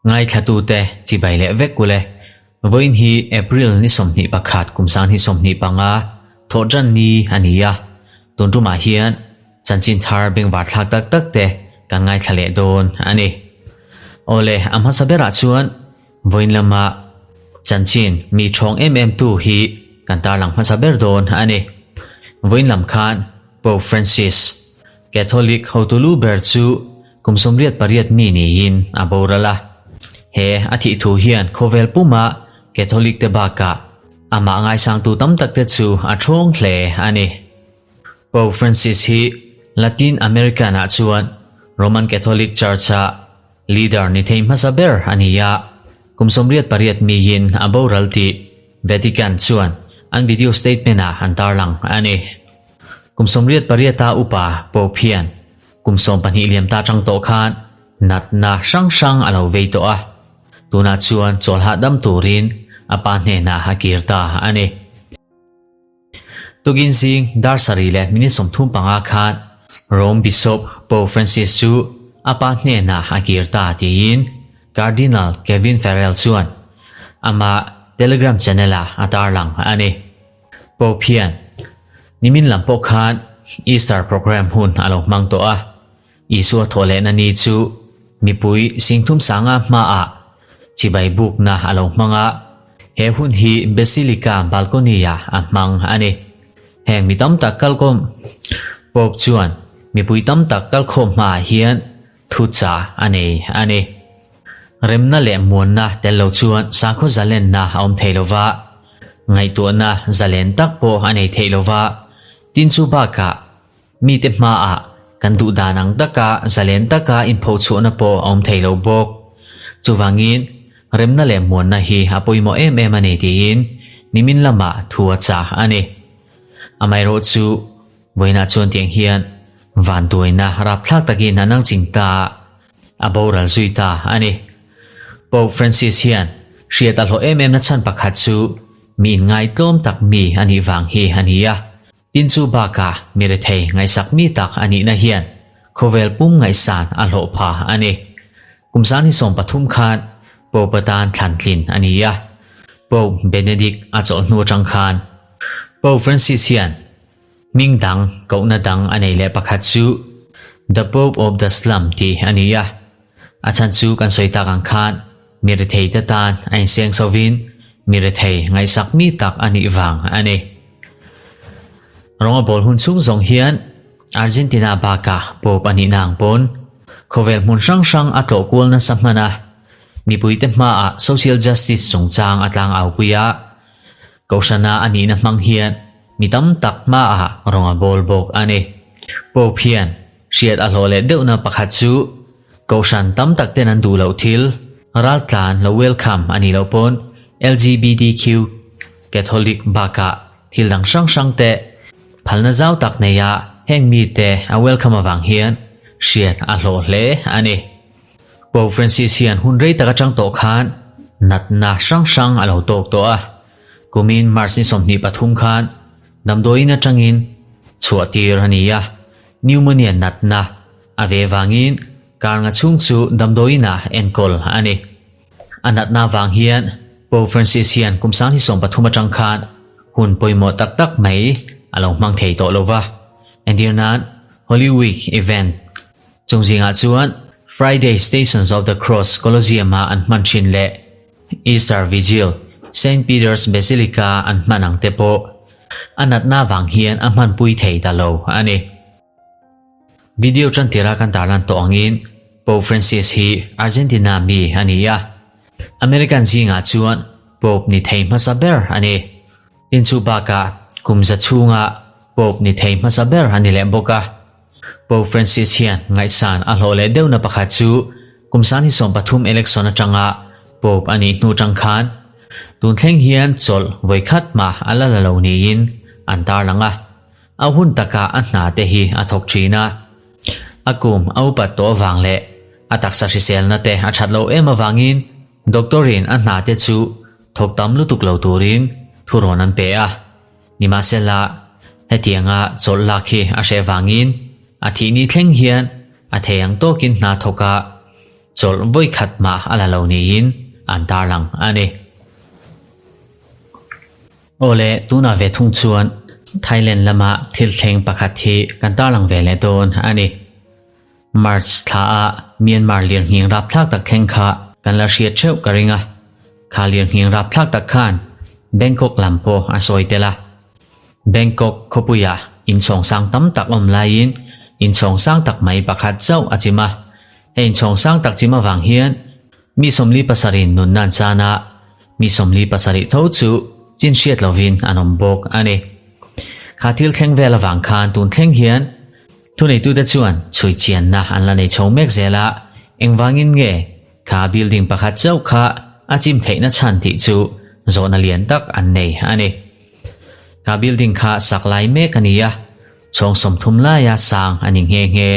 Ngaithlatute chibai leh vek ule. Vawiin hi April ni 21 kum 2025 thawhṭan ni a ni a. Tun tumah hian chanchin thar bengvar thlak tak tak te kan ngaithla leh dawn a ni. Awle, a hmasa berah chuan vawiin lama chanchin mi ṭhawng em em tu hi kan tarlang hmasa ber dawn a ni. Vawiin lam khan Pope Francis, Catholic hotu lu ber chu kum 88 mi niin a boral a. He a thih thu hian khawvel puma Catholic te bakah amah ngaisangtu tam tak te chu a ṭhawng hle a ni. Pope Francis hi Latin American ah chuan Roman Catholic Church a leader ni thei hmasa ber a ni a, kum 88 miin a boral tih Vatican chuan an video statement ah an tarlang a ni. Kum 88 a upa Pope hian kum 12 liam ta tang tawh khan natna hrang hrang a lo vei tawh a, tunah chuan chawl hahdam turin a pa hnenah a kir ta a ni. Tukin zing dar sarih leh minute 35 khan Rome Bishop Pope Francis chu a pa hnenah a kir ta tiin Cardinal Kevin Farrell chuan ama Telegram channel-ah a tarlang a ni. Pope hian nimin lam pawh khan Easter program hun a lo hmang tawh a, Isua thawh lehna ni chu mipui singthum sanga hmaah chibai bukna a lo hmang a, he hun hi Basilica balcony-ah a hmang a ni. Heng mi tam tak kalkhawm Pope chuan mipui tam tak kalkhawm hmaah hian thuchah a nei a ni. Remna leh muanna tel lo chuan sakhaw zalenna a awm thei lo va, ngaihtuahna zalen tak pawh a nei thei lo va, tin chu bakah mite hmaah kan duh dan ang taka zalen taka inphochhuahna pawh a awm thei lo bawk. Chuvangin, remna leh muanna hi a pawimawh em em a ni tiin nimin lamah thu a chah a ni. Amaherawh chu vawiinah chuan tiang hian vanduaina rapthlak takin an ang ching ta a, a boral zui ta a ni. Pope Francis hian hriat a hlawh em em na chhan pakhat chu mi inngai tlawm tak mi a nih vang hi a ni a. Tin chu bakah mi rethei ngaihsak mi tak a nihna hian khawvel pum ngaihsan a hlawh pha a ni. Kum 2013 khan Pope atan thlan tlin a ni a, Pope Benedict a chawlh hnu atang khan Pope Francis hian hming dang kohna dang a nei leh pakhat chu The Pope of the Slum tih a ni a, a chhan chu kan sawi tak ang khan mi rethei te tan a inseng sovin mi rethei ngaihsak mi tak a nih vang a ni. Rawnga bawl hun chhung zawng hian Argentina bakah Pope a nihna ang pawn khawvel hmun hrang hrang a tlawh kual nasa hman a, mipuite hmaah social justice chungchang a tlang au pui a, Kohhrana a nihna hmang hian mi tam tak hmaah rawnga bawl bawk a ni. Pope hian hriat a hlawh leh deuhna pakhat chu Kohhran tam tak ten an duh loh thil, raltlan lo welcome a nih loh pawn LGBTQ, Catholic bakah thil dang hrang hrang te phalna zau tak neia heng mite a welcome avang hian hriat a hlawh hle a ni. Pope Francis hian hun rei tak atang tawh khan natna hrang hrang a lo tawk tawh a, kumin March ni 23 khan damdawiin atangin chhuah tir a ni a, pneumonia natna a ve vangin karnga chhung chu damdawiinah enkawl a ni. A natna vang hian Pope Francis hian kum 2013 atang khan hun pawimawh tak tak mai a lo hmang thei tawh lo va. Entir nan Holy Week event chung zingah chuan Friday Stations of the Cross Colosseum-a an hman thin leh Easter Vigil Saint Peter's Basilica an hman ang te pawh a natna vang hian a hmanpui thei ta lo a ni. Video tan tira kan tarlan tawh angin Pope Francis hi Argentina mi a ni a, American zingah chuan Pope ni thei hmasa ber a ni. Tin chu bakah kum za chhunga Pope ni thei hmasa ber a ni leh bawk a. Pope Francis hian ngaihsan a hlawh leh deuhna pakhat chu kum 2013 election atanga Pope a nih hnu tang khan tun thleng hian chawlh vawi khat mah a la la lo niin an tarlang a. A hun takah a hna te hi a thawk thin a, a kum a upat tawh avang leh a taksa hriselna te a that lo em avangin doctor-in a hna te chu thawk tam lutuk lo turin thurawn an pe a. Nimahsela, hetianga chawlh lak hi a hreh vangin a thih ni thleng hian A thei ang tawkin hna thawk a, chawlh vawi khat mah a la lo niin an tarlang a ni. Aw le, tunah ve thung chuan Thailand lama thil thleng pakhat hi kan tarlang ve leh dawn a ni. March thla a Myanmar lirnghing rapthlak tak thleng kha kan la hriat theuh ka ring a, kha lirnghing rapthlak tak khan Bangkok lam pawh a sawi tel a. Bangkok khawpuia inchhawng sang tam tak awm laiin inchhawng sang tak mai pakhat chauh a chim a. He inchhawng sang tak chim avang hian mi 47 in nunna an chan a, mi 47 tho chu chin hriat lovin an awm bawk a ni. Kha thil thleng vel avang khan tun thleng hian thuneitute chuan chhui chianna an la nei chho mek zel a, engvangin nge Kha building pakhat chauh kha a chim theihna chhan tih chu zawhna lian tak an nei a ni. Kha building kha sak lai mek a ni a, chhawng 30 laia sang a ni nghe nghe.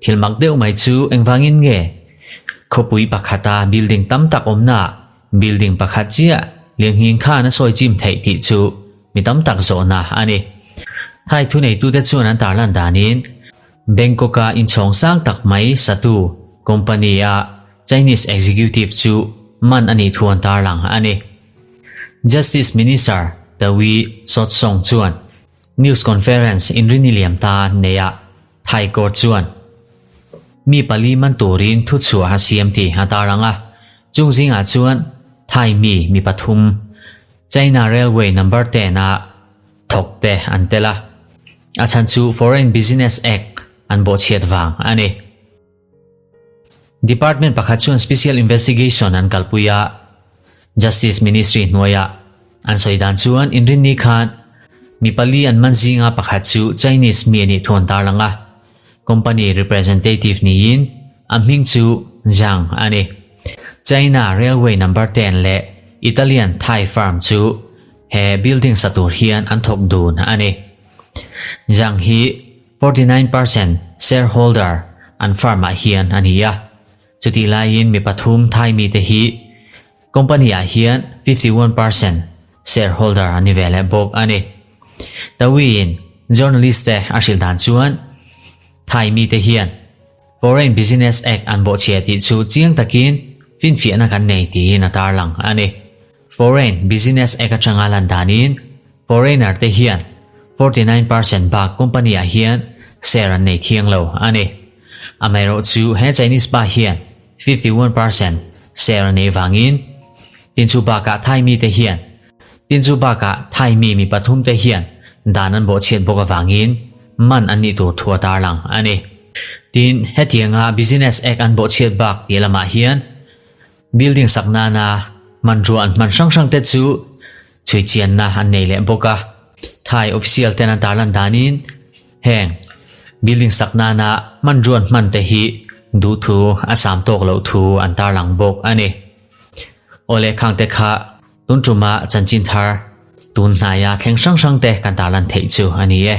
Thil mak deuh mai chu engvangin nge khawpui pakhata building tam tak awmnaah building pakhat chiah lirnghing khan a sawi chim theih tih chu mi tam tak zawhna a ni. Thai thuneitute chuan an tarlan danin Bangkok-a inchhawng sang tak mai satu company-a Chinese executive chu man a nih thu an tarlang a ni. Justice Minister Tawi Sodsong chuan news conference inrini liam ta neihah Thai court chuan mi pali man turin thuchhuah a siam tih a tarlang a, chung zingah chuan Thai mi mi pathum China Railway Number Ten-a thawk te an tel a, a chhan chu Foreign Business Act an bawhchhiat vang a ni. Department pakhat chuan Special Investigation an kalpui a, Justice Ministry hnuaiah an sawi dan chuan inrinni khan mi pali an man zinga pakhat chu Chinese mi a nih thu an tarlang a, company representative niin a hming chu Zhang a ni. China Railway Number Ten leh Italian Thai firm chu He building sa tur hian an thawk dun a ni. Zhang hi 49% shareholder an firm ah hian a ni a. Chutih laiin mi pathum Thai mite hi company ah hian 51% shareholder an ni ve leh bawk a ni. Tawiin journalist te a hrilh dan chuan Thai mite hian Foreign Business Act an bawhchhiah tih chu chiang takin finfiahna kan nei tiin a tarlang a ni. Foreign Business Act atanga lan danin foreigner te hian 49% bak company ah hian share an nei thiang lo a ni. Amaherawh chu he Chinese pa hian 51% share a nei vangin tin chu bakah Thai mite hian tin chu bakah Thai mi mi pathum te hian dan an bawhchhiat bawk avangin man an nih tur thu a tarlang a ni. Tin, hetianga Business Act an bawhchhiat bak tih lamah hian Building sak nana hmanrua an hman hrang hrang te chu chhui chianna an nei leh bawk a. Thai official ten an tarlan danin heng building sak nana hmanrua an hman te hi duhthu a sam tawk loh thu an tarlang bawk a ni. Awle khang te kha tun tuma chanchin thar tun hnaia thleng hrang hrang te kan tarlan theih chu a ni e.